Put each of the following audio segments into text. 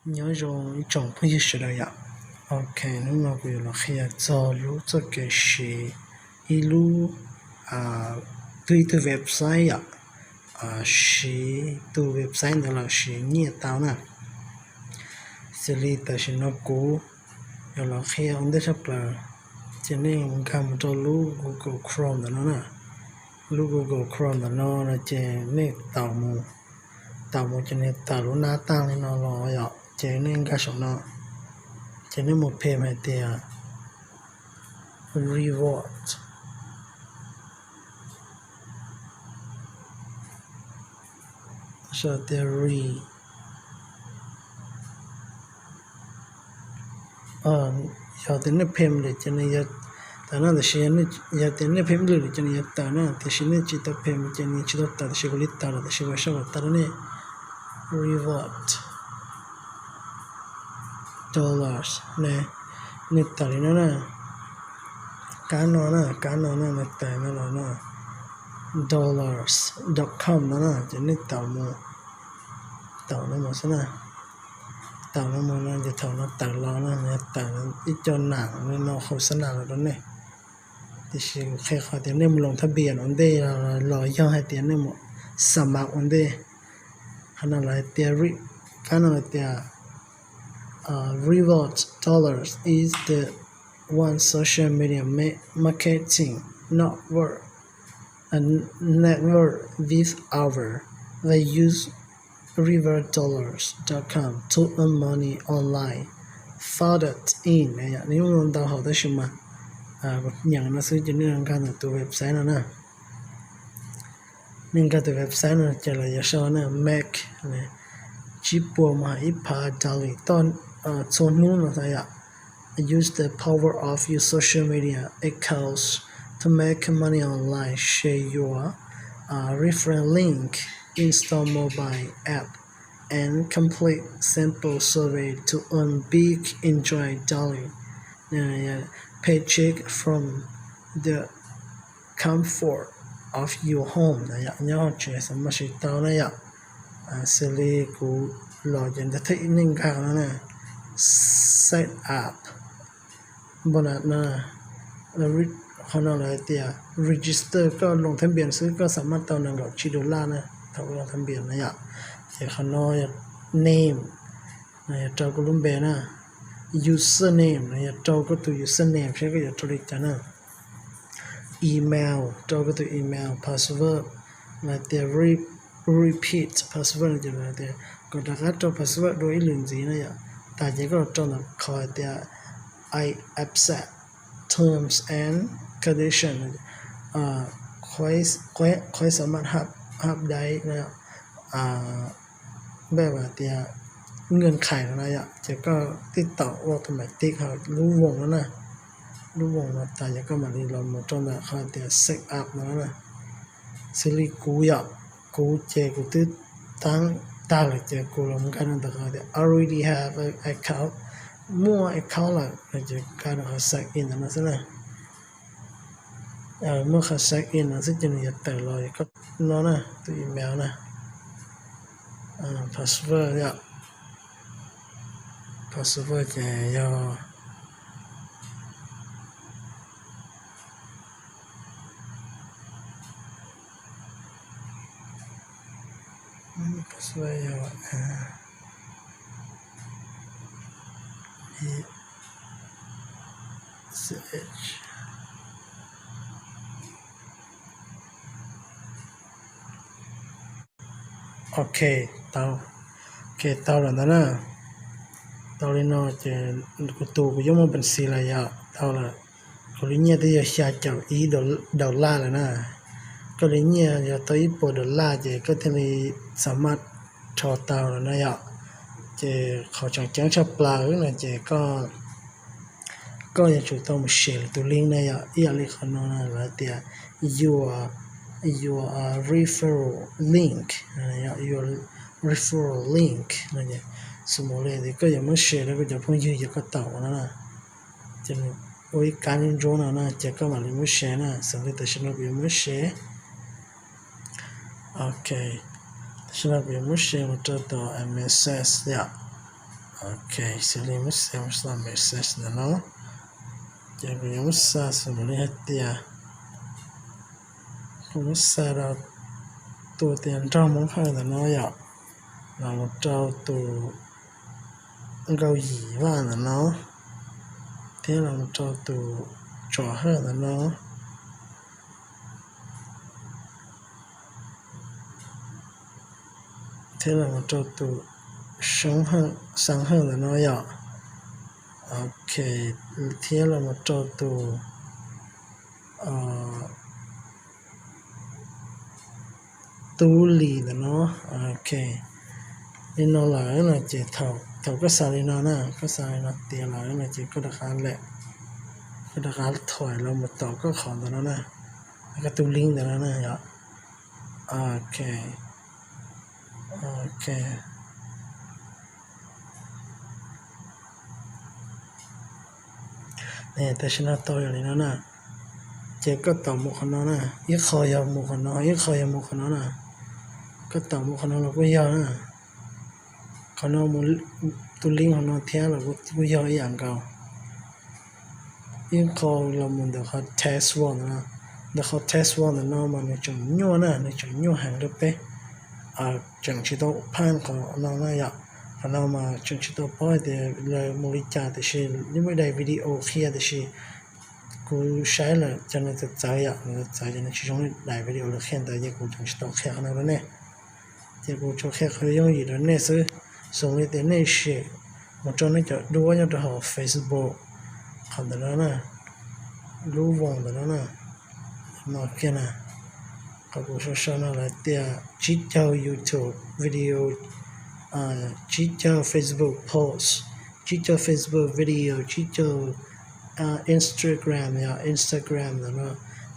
Nyob zoo ib tsoom phooj ywg sawv daws yom. Ok, hnub no kuv yuav los qhia txog lub txoj kev siv ib lub, twb ib tug website yom, siv tus website ntawd los siv nyiaj tau na. Xws li tam sim no kuv yuav los qhia ua ntej tshaj plaws, ces nej nkag mus rau lub Google Chrome ntawm no na. Lub Google Chrome ntawm no no ces nej taus mus, taus mus ces nws tawm lub nab tag li no los yom, ces nej nkag saum no, ces nej mus phem hais tias reward, sau tias re Yog tias nej phem lawm ces nws yuav tawm no, tiam sis yog tias nej phem lwj lawm ces nws yuav tawm na, tiam sis nej tsis tau phem ces nws tsis tau tawm, tiam sis kuv li tawm lawm, tiam sis kuv sau kom tawm rau nej. Reward dollars ne, nws tawm li no na, kab no na, kab no na, nws tawm no los no, dollars dot com no na, ces nej taus mus, taus no mus xwb na. Taus no mus no ces thaum no tawm los no, nws tawm ib co nam no, no hauv xab nam los rau nej. Tiam sis kuv qhia qhov tias nej mus loos thab npias ua ntej los yog hais tias nej mus xa mas ua ntej. Qhov no lawv hais tias, kab no hais tias reward dollars is the one social media ma- marketing network, uh, network with over. They use reward dollars dot com to earn money online. Founded in, nws yeej ntau hauv tab sis mas nyeem no xwb ces nej nkag ntawm tus website no na. Nej nkag tus website no ces lawv yuav sau na, make tsib puas mus hais ib phav dollar txhua hnub no yom. Use the power of your social media accounts to make money online. Share your uh, referral link, install mobile app, and complete simple survey to earn big enjoy daily paycheck from the comfort of your home. Nyob hauv tsev xav mas siv tau na yom. Xws li kuv los ces ntawd thiaj nej nkag no na, set up npo na, qhov no lawv tias register, koj loos thab npias xwb koj xav mas tau nees nkaum tsib dollar na, thaum loos thab npias na yom. Ces qhov no yog name, no yog rau koj lub npe na. Username, no yog rau koj tus username seb koj yuav rau li cas na. Email, rau koj tus email. Password, lawv tias repeat password no ces lawv tias kom rov qab rau password dua ib lwm ntxiv na yom. Tas ces koj los rau ntawm qhov tias I accept terms and condition, qhov xav mas hab dai na, npe tias nkaj khais no na yom. Ces koj tib taum ua tus maim tib hauv lub voos no na, lub voos no tas ces koj mam li los mus rau ntawm qhov tias set up no na. Xws li kuv yom, kuv ces kuv twb taab tag lawm ces kuv los nkag rau ntawm qhov tias already have account, muaj account lawm no ces nkag rau qhov sign in ntawm no xwb na. Muaj qhov sign in no xwb ces nws yuav tawm los koj no na, tus email na, password yom. Password ces yog password yog ch. Ok, tau. Ok, tau lawm ntawd na. Tau li no ces kuv tus kuv yuav muaj peev xwm lawm yom, tau lawm. Kuv li nyiaj twb yog xya caum ib dollar lawm na. Koj li nyiaj yog tau ib puas dollar ces koj thiaj li xav mas rho tau lawm na yom. Ces qhov tseem ceeb tshaj plaws no ces koj yuav tsum tau mus share tus link na yom. Ib yam li qhov no na lawv tias your, your referral link, your referral link no. Xws li koj yuav muab share rau koj cov phooj ywg yog koj taum no na. Ces nws ua ib kab ntsuab no na ces koj mam li muab share na. Xws li tam sim no kuv yuav muab share. Ok, tam sim no kuv yuav muab share mus rau tom message yom. Ok, xws li muab xa mus message ntawm no, ces kuv yuav muab xa xws li hais tias kuv muab xa rau tus tias Nraug Hmoob Hawj ntawm no yom, los mus rau tus Nkauj Yim Vaj ntawm no, thiab los mus rau tus Tsom Hawj ntawm no, thiab los mus rau tus Soob Hawj, Xeeb Hawj ntawm no yom. Ok, thiab los mus rau tus Tub Lis ntawm no. Ok, li no lawm no ces thaum koj xa li no na, koj xa li no tiav lawm no ces koj rov qab lem, koj rov qab thuam los mus tom koj qhov ntawm no na, koj tus link ntawm no na yom. Ok, ok. Tam sim no tau yog li no na, ces koj tom mus qhov no na, ib qho yog mus qhov no, ib qho yog mus qhov no na. Koj tom mus qhov no los kuj yog na, qhov no mus tus link qhov no thiab los kuj yog ib yam nkaus. Ib qho los mus ntawm qhov test world ntawm no, ntawm qhov test world ntawm no mas nws tseem nyuaj na, nws tseem nyuaj heev rau peb, tseem tsis tau phaj qhov no na yom. Qhov no mas tseem tsis tau paub hais tias lawv mus li cas, tiam sis yeej muaj ib daim video qhia, tiam sis kuv saib lawm cov nws txawv txawv yom, nws txawv ces nws tsis zoo li daim video lawv qhia ntawd ces kuv tseem tsis tau qhia qhov no rau nej. Ces kuv tsuas qhia qhov yooj yim rau nej xwb. Xws li tias nej sim mus rau nej cov duab nyob rau hauv Facebook, qhov ntawm no na, lub voos ntawm no na, no kiag na, qhov kuv sau sau no lawv tias tsib caug YouTube video, tsib caug Facebook post, tsib caug Facebook video, tsib caug Instagram yom, Instagram ntawm no.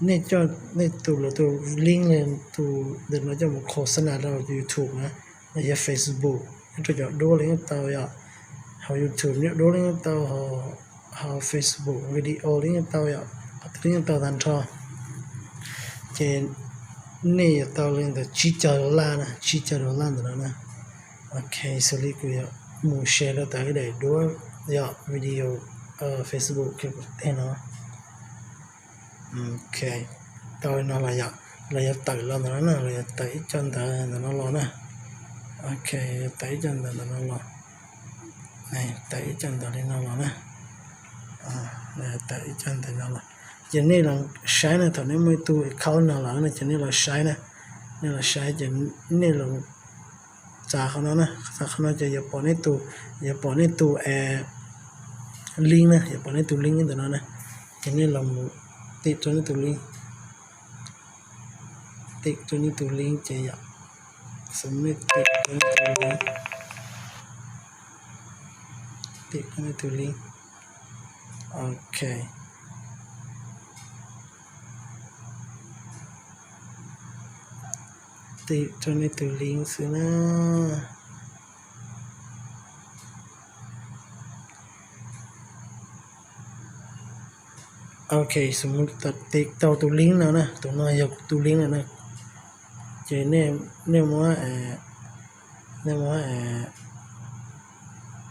Nej coj nej tus lawv tus link li tus ntawm no coj mus khos xab nas rau YouTube na, los yog Facebook, nyob rau cov duab li yeej tau yom. Hauv YouTube nyob duab li yeej tau, hauv Facebook video li yeej tau yom, qhov twg li yeej tau tag nrho. Ces nej yuav tau li ntawm tsib caug dollar na, tsib caug dollar ntawm no na. Ok, xws li kuv yuav mus share rau tom ib daim duab yom, video Facebook kiag kuv tej no. Ok, tau li no los yom, los yuav tawm los ntawm no na, los yuav tawm ib co ntawv ntawm no los na. Ok, yuav tawm ib co ntawv ntawm no los, tawm ib co ntawv li no los na. Tawm ib co ntawv no los, ces nej los saib na, thaum nej muaj ib tug account no lawm no ces nej los saib na, nej los saib ces nej los txav qhov no na, txav qhov no ces yuav pom nej tus, yuav pom nej tus link na, yuav pom nej tus link ntawm no na, ces nej los mus tim rau nej tus link, tim rau nej tus link ces yom, xws li nej tim rau nej tus link, tim rau nej tus link. Ok, tim rau nej tus link xwb na. Ok, xws li tim tau tus link no na, tus no yog kuv tus link no na, ces nej muab, nej muab,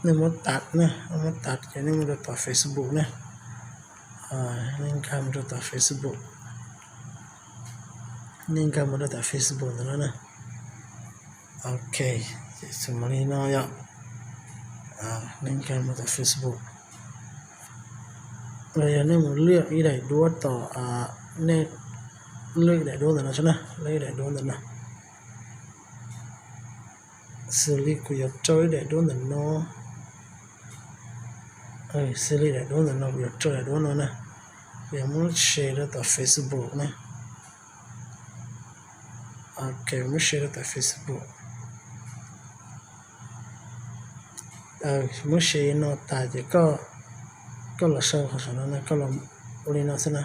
nej muab tag na, muab tag ces nej muab rau tom Facebook na, nej nkag mus rau tom Facebook, nej nkag mus rau tom Facebook ntawm no na. Ok, xws li no yom, nej nkag mus tom Facebook, los yog nej mus lwaj ib daim duab tom, nej lwaj ib daim duab ntawm no xwb na, lwaj ib daim duab ntawm no. Xws li kuv yuav rau ib daim duab ntawm no, xws li daim duab ntawm no kuv yuav rau daim duab no na, kuv yuav muab share rau tom Facebook na. Ok, muab share rau tom Facebook. Muab share no tas ces koj los sau qhov saum no na, koj los ua li no xwb na,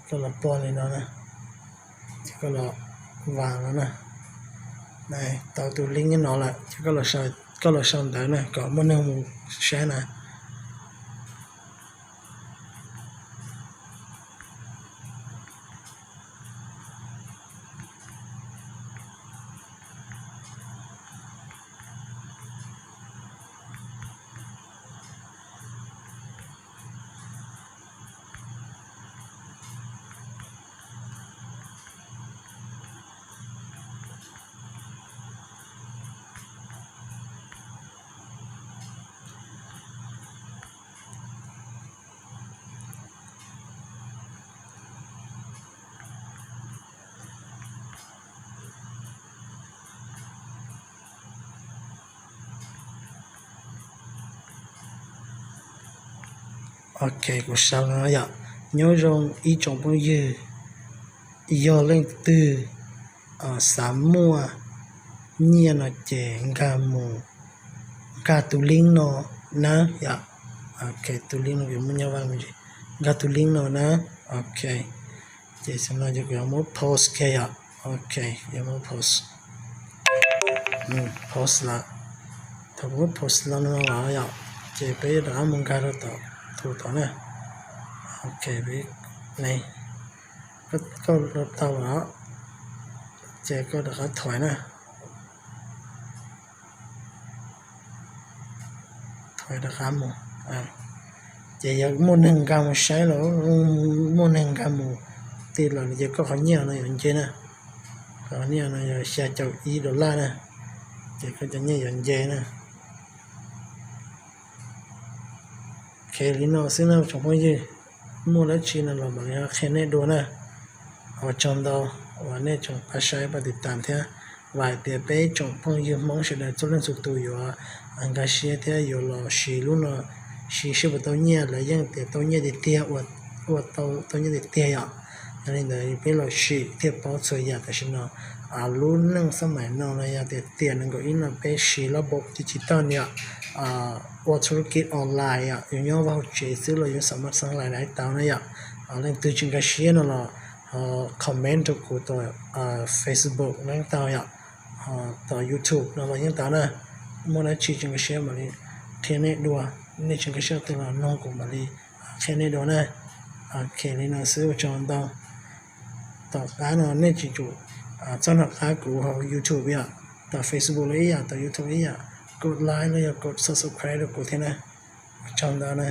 koj los pog li no na, ces koj los vas no na. Tau tus link no lawm ces koj los sau ntawv na kom muaj neeg mus saib na. Ok, kuv sau no yom. Nyob zoo ib tsoom phooj ywg, yog leej twg xav muaj nyiaj no ces nkag mus, nkag tus link no na yom. Ok, tus link no kuv muab nyob vaj, nkag tus link no na. Ok, ces xav no ces kuv yuav muab post kiag yom. Ok, yuav muab post, post lawm. Thaum kuv muab post los no yom, ces peb yuav rov qab mus nkag rau tom tus tod na. Ok, ne, koj tau lawm, ces koj rov qab thauj na. Thauj rov qab mus, ces yog muaj neeg nkag mus saib los, muaj neeg nkag mus ti lawm ces koj qhov nyiaj no yuav nce na. Qhov nyiaj no yog xya caum ib dollar na, ces koj cov nyiaj yuav nce na. Ok, li no xwb na tsoom phooj ywg, muaj dab tsi no los mam li qhia nej dua na. Ua tsaug ntau uas nej tseem pab saib pab tiv tam thiab. Vam hais tias peb tsoom phooj ywg Hmoob sawv daws txhua leej txhua tus yuav nkag siab thiab yuav los siv lub no, siv seb puas tau nyiaj, lawv yeej tias tau nyiaj tiag tiag, ua tau tau nyiaj tiag tiag yom. Yog li ntawd peb los sim thiaj paub txhua yam tam sim no. Lub neej xab maim no no yog tias tiam nees nkaum ib no peb siv lab npaum tib si tag nrho, ua thub kib online yom, yus nyob vaj hauv tsev xwb los yus xam maj xeeb lais daim tau na yom. Leej twg tsis nkag siab no los comment rau kuv tom Facebook no yeej tau yom, tom YouTube no los yeej tau na. Muaj dab tsi tsis nkag siab mam li qhia nej dua, nej tsis nkag siab twg los nug kuv mam li qhia nej dua na. Ok, li no xwb ua tsaug ntau. Tom qab no nej tsis tsum txhob hnov qab kuv hauv YouTube yom, tom Facebook los ib yam, tom YouTube ib yam, kov like los yog kov subscribe rau kuv thiab na. Ua tsaug ntau na.